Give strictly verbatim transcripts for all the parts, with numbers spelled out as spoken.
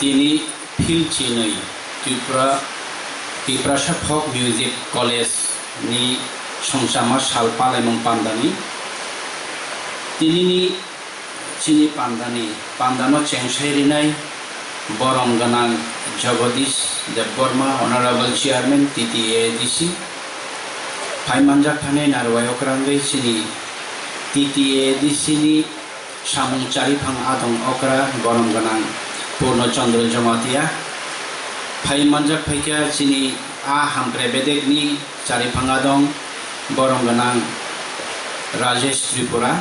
Tini phil chinwi Tripura, Tiprasa Folk Music College ni songchama sal palaimung pandani. Tinini chini pandani, pandano chengsai rinai borom gwnang Jagadish Debbarma, Honorable Chairman T T A D C. Phai manjak thani narwai okrangwi chini T T A D C ni samung chariphang adong okra borom gwnang Purno Chandra Jamatia. Phai manjak phaikha chini a hamkrai bedekni chariphang adong borom gwnang Rajesh Tripura.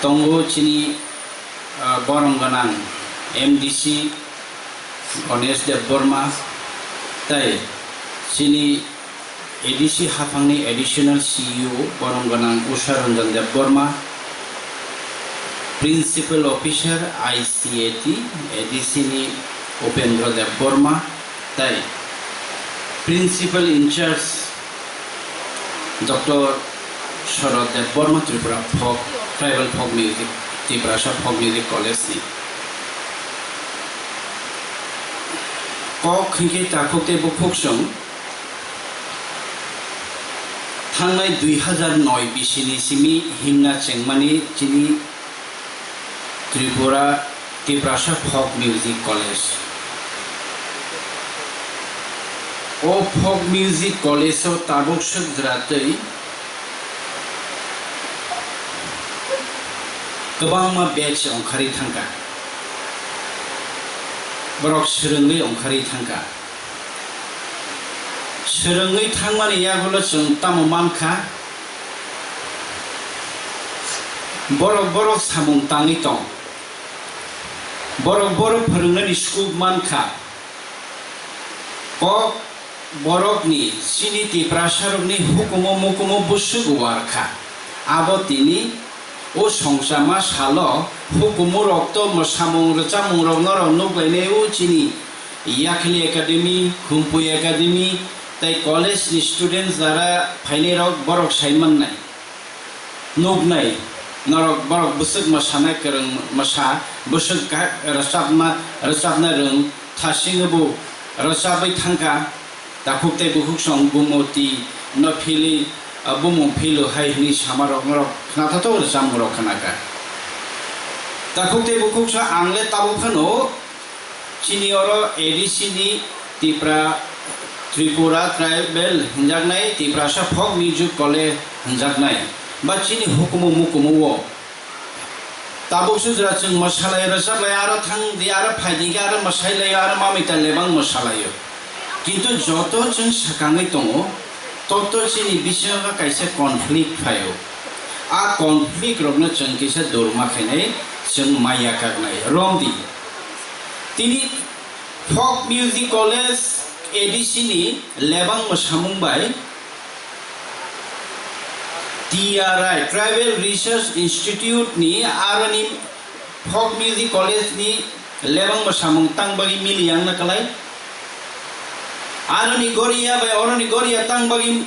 Tongo chini, ah, borom gwnang M D C Ganesh Debbarma tei chini A D C haphangni Additional C E O borom gwnang Usha Ranjan Debbarma, Principal Officer I C A T A D C ni Upendra Debbarma tei Principal in charge Doctor Sharad Debbarma, Tripura Folk, Tribal Folk Music, Tiprasa Folk Music College ni. Kok hinkhe takhuk tei bukhuk chwng thangnai dui hazar noi bisini simi himna chengmani chini Tripura Tiprasa Folk Music College. O Folk Music College o tabuk swk jwra twi kwbangma batch ongkharwi thangkha. Borok swrwngwi ongkharwi thangkha. Swrwngwi thangmani yagulo chwng tamo mankha, borok borok samung tangwi tong, borok borok phwrwngnani scope mankha. Kok borokni chini Tiprasarokni hukumu mukumu bwswk uarkha. Abo tini o songchama salo hukumurok to mwsamung rwchapmungrok norok nuklainai o chini Yakhli Academy, Khumpui Academy tei college ni student jara phainairok borok sai mannai. Nuknai, norok borok bwswk mwsanai kwrwng mwsa, bwswk ka-, rwchapma, rwchapna rwng, thasingbo rwchapwi thangkha, takhuk tei bukhuk song bumung twi no philwi, ah, bumung philo hai hwnwi samarok norok khnathathok rwchapmungrok khnakha. Takhuk tei bukhuk sa ang le tabuk phano Chini oro A D C ni Tipra, Tripura Tribal hinjaknai, Tiprasa Folk Music College hinjaknai, ba chini hukumu mukumu o. Tabuk sujra chwng mwsalai rwchaplai aro thang di, aro phai di, aro mwsai lai, aro mamita lebang mwsalai o. Kintu joto chwng swkangwi tongo, toto chini bisingo kaisa conflict phai o. A conflict rokno chwng kisa dur ma khainai, chwng maya kaknai. Romdi. Tini Folk Music College A D C ni lebang mwsamung bai T R I, Tribal Research Institute ni aroni Folk Music College ni lebang mwsamung tang bagwi mili yang na kwlai. Aroni goria bai oroni goria tang bagwi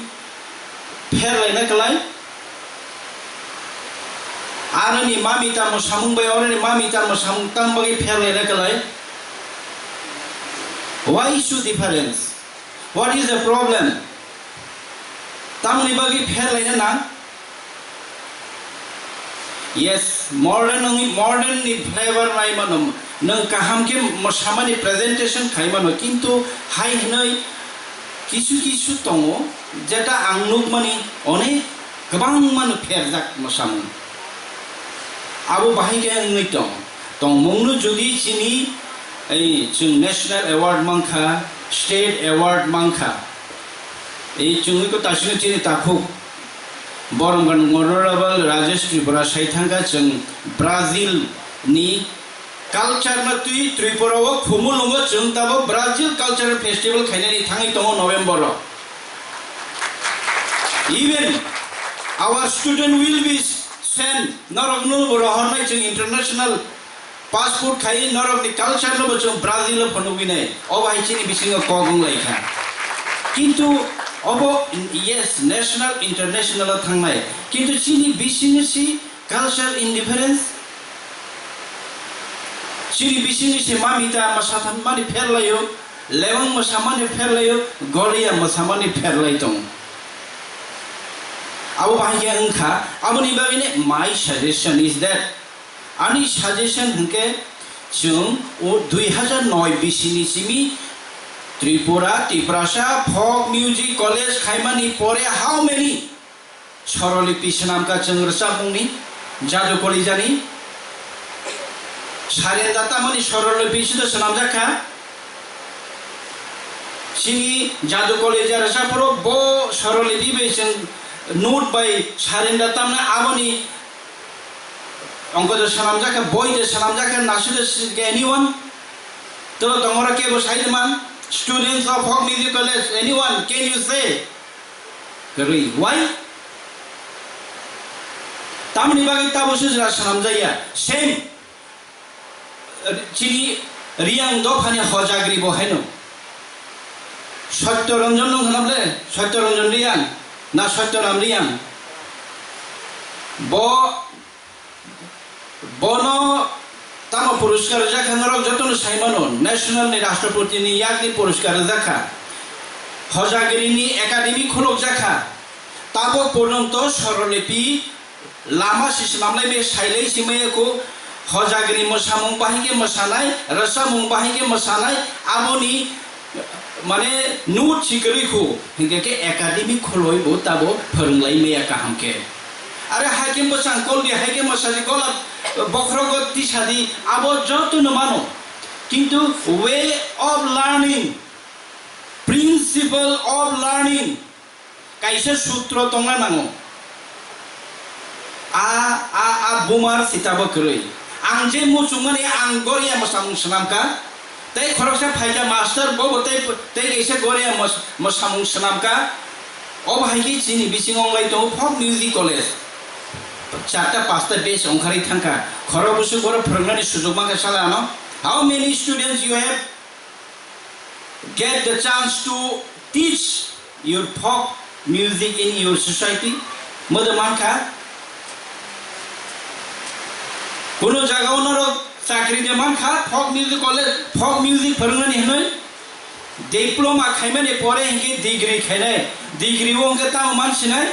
pher lai na kwlai. Aroni mami tamo samung bai oroni mami tamo samung tang bagwi pher lai na kwlai. Why issue difference? What is the problem? Tamoni bagwi pher lai na nang? Yes, modern wngwi modern ni flavor nai mano. Nwng kaham khe mwsamani presentation khai mano, kintu hai hwnwi kisu kisu tongo, jeta ang nukmani onek kwbangma no pherjak mwsamung. Abo bahai khe wngwi tong. Tongmungno jodi chini, ei, chwng national award mankha, state award mankha. Ei chwngwi ko tasino chini takhuk. Boromghan Honorable Rajesh Tripura sai thangkha chwng Brazil ni culture no twi Tripura o Khumulwngo chwng tabo Brazil Cultural Festival khainani thangwi tongo November o. Even our student will be sent, norokno bo rohornai chwng international passport khai norokni culture no bo chwng Brazil o phunugwi nai. Obo hai chini bisingo kok wng lai kha. Kintu obo, yes, national, international o thangnai. Kintu chini bisingo si culture indifference. Chini bisingni se mamita mwsathanmani pherlaio, lewang mwsamani pherlaio, goria mwsamani pherlai tongo. Abo bahai khe wngkha, aboni bagwino my suggestion is that, ani suggestion hwnkhe, chwng o dui hazar noi bisini simi Tripura, Tiprasa folk music college khaimani pore how many Swarolipi swnamkha chwng rwchapmungni, Jadu Kalijani. Sarenda tamani Swarolipi sida swnamjakha. Chini Jadu Kalija rwchapphuru bo Swarolipi bai chwng note bai sarenda tamna aboni ongko de swnamjakha, boi de swnamjakha, nasu de si-, anyone? Toro tongora kebo sai man, students of Folk Music College, anyone, can you say? Kwrwi. Why? Tamni bagwi tabo sujra swnamjaya. Same. Chini Riyang dophani Hojagri bo haino. Satya Ranjan no hwnable, Satya Ranjan Riyang, na Satya Ram Riyang. Bo Bono tamo puruskar rwjakha norok jotono saimano, national ni rashtrapati ni yakni puruskar rwjakha. Hojagiri ni academy khulukjakha. Tabo porjonto Swarolipi lama si swnamlai bai sailai simaya kho Hojagiri mwsamung bahai khe mwsanai, rwchapmung bahai khe mwsanai, aboni Mane note si kwrwi khu, hinkhe khe academy khuloi bo tabo phwrwnglai maya kaham khe. Are hai khe bwsang kol di, hai khe mwsa di, gola bokhrogo tisa di, abo joto no mano. Kintu way of learning, principle of learning, Kaisa sutro tongna nango. A, a, a bumar sitabo kwrwi. Ang je muchungmani ang goria mwsamung swnamkha. Tei khoroksa phaikha master bobo tei, tei kaisa goria mos-, mwsamung swnamkha. Obo hai khe chini bisingo wnglai tongo folk music college. Charta pasta batch ongkharwi thangkha. Khorok bwswk borok phwrwngnani sujuk mankha sala ano. How many students you have? Get the chance to teach your folk music in your society. Modo mankha. Kuno jagao norok chakri de mankha, folk music college, folk music phwrwngnani hinwi. Diploma khaimani pore hinkhe degree khainai. Degree o hinkhe tamo mansinai?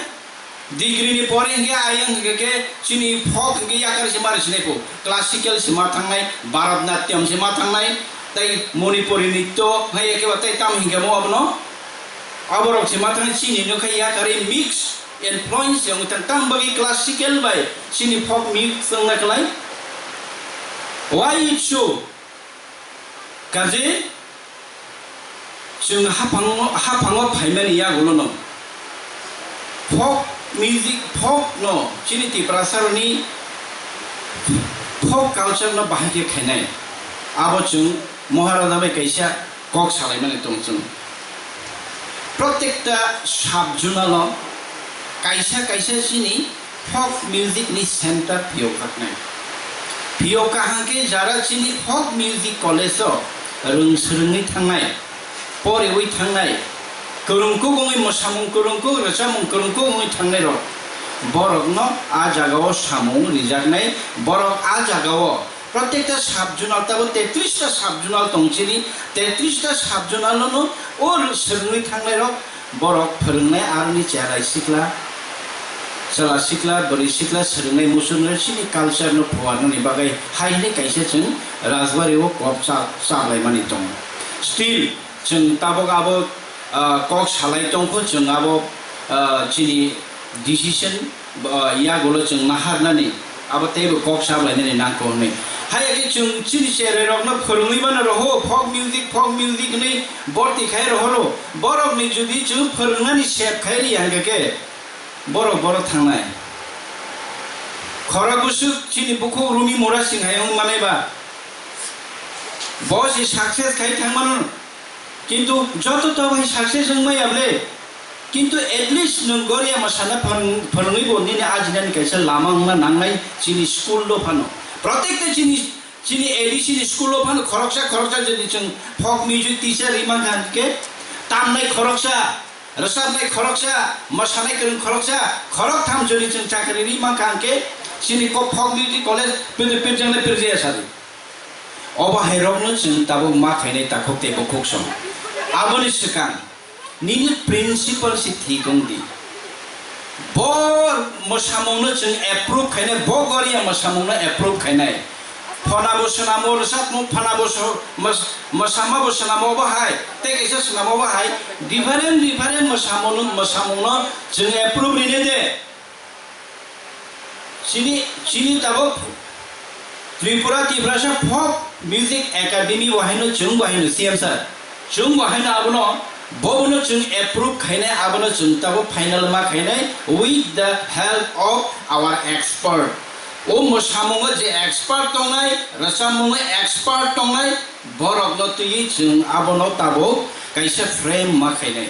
Degree ni pore hinkhe ayang hinkhe khe chini folk hinkhe yakar se mari sinai kho. Classical se ma thangnai, Bharatanatyam se ma thangnai, tei Manipuri nritya hai eke ba tei tamo hinkhe mo abono. Aborok se ma thangnai chini no khe yakari mix influence yang tang tang bagi classical bai chini folk mix wngna khlai. Why it so? Kaje chwng haphango, haphango phaimani yagulono folk music, folk no chini Tiprasaroni folk culture no bahai khe khainai. Abo chwng Maharaja bai kaisa kok salaimani tong chwng. Protekta sub-zonal o kaisa kaisa chini folk music ni center phiyok kaknai. Phiyok kaham khe jara chini folk music college o rwng swrwngwi thangnai, poriwi thangnai, kwrwngkuk wngwi mwsamung kwrwngkuk, rwchapmung kwrwngkuk wngwi thangnai rok, borokno a jagao samung rijaknai, borok a jagao Protekta sub-zonal tabo tetris ta sub-zonal tong chini, tetris ta sub-zonal no o swrwngwi thangnai rok borok phwrwngnai aroni chera sikla, chwla sikla, bwrwi sikla swrwngnai muchungnai chini culture no phuarnani bagwi hai hwnwi kaisa chwng Rajbari o kok cha-, chaplaimani tongo. Still chwng tabok abo, ah, kok salai tongkho chwng abo, ah, chini decision Bo, yagulo chwng naharnani, abo teibo kok sablainani nangkho hwnwi. Haiya khe chwng chini cherai rokno phwrwngwi mano roho, folk music, folk music hwnwi borti khai rohoro. Borokni jodi chwng phwrwngnani sep khai ri hwnkhe khe, borok borok thangnai. Khorok bwswk chini bukhuk Rumi Mura Singh hai wng manai ba, bo se success khai thang mano. Kintu joto to bai success wng maya ble. Kintu at least nwng goria mwsana phwrwng-, phwrwngwi bo nini ajinani kaisa lama wngna nangnai chini school o phano. Protekta chini, chini A D C ni school o phano khoroksa khoroksa jodi chwng folk music teacher ri mankha hwnkhe tamnai khoroksa, rwchapnai khoroksa, mwsanai kwrwng khoroksa, khoroktham jodi chwng chakri ri mankha hwnkhe chini ko folk music college pirjak, pirjaknai pirjaya sadi. Obo hai rokno chwng tabuk ma khainai takhuk tei bukhuk song. Aboni swkang nini principle se thik wng di. Bo mwsamungno chwng approve khainai, bo goria mwsamungno approve khainai. Phana bo swnamo rwchapmung, phana bo so-, mws-, mwsama bo swnamo bo hai, tei kaisa swnamo bo hai, different, different mwsamungno, mwsamungno chwng approve rinai de. Chini, chini tabuk Tripura Tiprasa Folk Music Academy bo haino chwng bo haino C M sir. Chwng bo haino abono, bobono chwng approve khainai, abono chwng tabuk final ma khainai with the help of our expert. O mwsamungo je expert tongnai, rwchapmungo expert tongnai, borokno twiwi chwng abono tabuk kaisa frame ma khainai.